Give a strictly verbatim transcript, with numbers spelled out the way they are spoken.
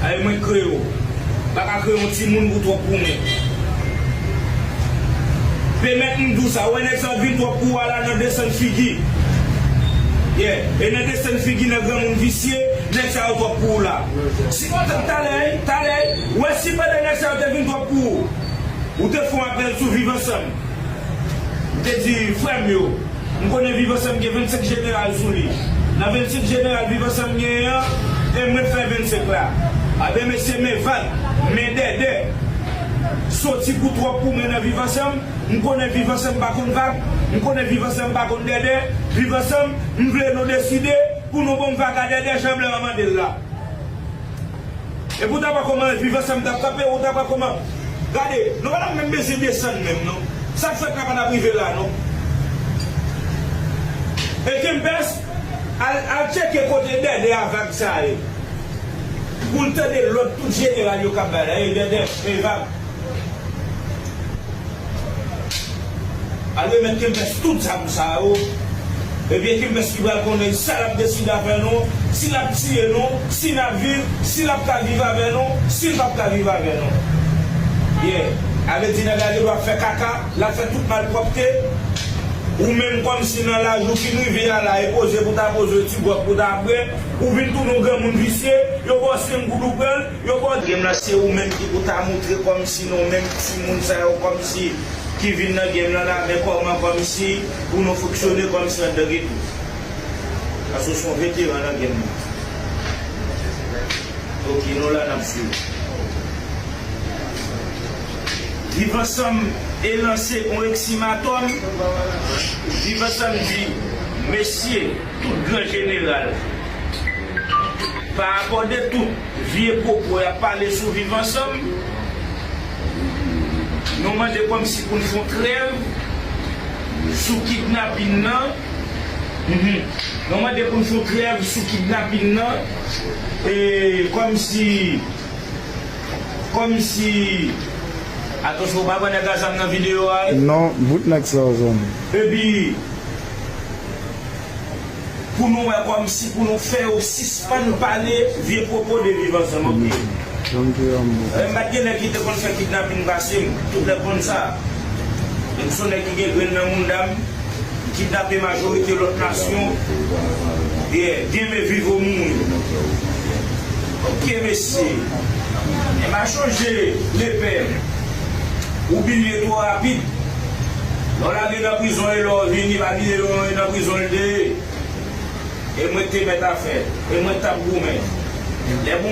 Ay mwen kreye w. Pa ka kreye yon timoun pou twòp pou mwen. Pèmèt m di w sa, wè nèg sa yo vin twòp pou ou a la nan desann figi. Yeah. E nan desann figi nan granmoun visye, nèg sa yo twòp pou ou la. Si w t talè, talè, wè si pandan nèg sa yo te vin twòp pou ou, ou te fè yon apèl sou Viv Ansanm. M te di, frè m yo, m konnen Viv Ansanm gen vennsenk jeneral sou li. Nan vennsenk jeneral Viv Ansanm genyen an, e mwen k fè vennsenk la. Aben mesye, men vag, men dèdè. Soti pou twòp pou mwen nan Viv Ansanm. M konnen Viv Ansanm pa konn vag. M konnen Viv Ansanm pa konn dèdè. Viv Ansanm, m vle nou deside pou nou ban m vag a dèdè jan blan an mande l la. Epi w t ap wè kòman Viv Ansanm t ap kanpe, ou t ap wè kòman. Gade, nou pa t ap menm bezwen desann menm, non. Sa k fèt la pa t ap rive la, non. E Kempès, al, al tcheke kote dèdè a vag sa ye. Pou l tande lòd tout jeneral yo k ap bay la, e dèdè, e vag. Al remèt Kempès tout zam sa yo. Ebyen, Kempès ki pral konnen sa l ap deside avè nou, si l ap tiye nou, si n ap viv, si l ap ka viv avè nou, si l p ap ka viv avè nou. Yeah. A vle di, nèg la gen dwa fè kaka, l ap fè tout malpwòpte. Ou menm kòmsi nan laj ou fin rive a la, e poze pou ta poze, ti gwòg pou ta bwè, ou vin tounen yon granmoun visye, yo ba w senk goud ou pran l, yo ba w. Game lan se ou menm ki pou ta moutre kòmsi non menm timoun sa yo kòmsi ki vin nan game lan la, men kòman kòmsi pou nou fonksyone kòmsi anndan geto. Paske w se yon veteran nan game lan. Ok, nou la n ap swiv. Viv Ansanm e lanse yon eksimatòm. Viv Ansanm di, mesye, tout gran jeneral, pa rapò de tout vye pwopo y ap pale sou Viv Ansanm, nou mande kòmsi pou n fè yon trèv sou kidnapin nan. Mhm. Nou mande pou n fè yon trèv sou kidnapin nan. E kòmsi, kòmsi, atansyon, ou pa wè nèg a zam nan videyo a, wi? Non, bout nèg sa yo zòn. Epi, pou nou wè kòmsi pou nou fè yo sispann pale vye pwopo de Viv Ansanm, ok? Janm te anbo. E, m pa t gen nèg ki te konn fè kidnapin pase m, tout nèg konn sa. E m se yon nèg ki gen grenn nan mounda m, m kidnape majorite lòt nasyon. Yeah, game viv ou mouri. Ok, mesye. E m a chonje lepè. Ou bliye twò rapid. Lè w lage nan prizon e lè w vini, pa bliye lè w nan prizon l te ye. E mwen k te mèt afè. E mwen k t ap goumen. Lè pou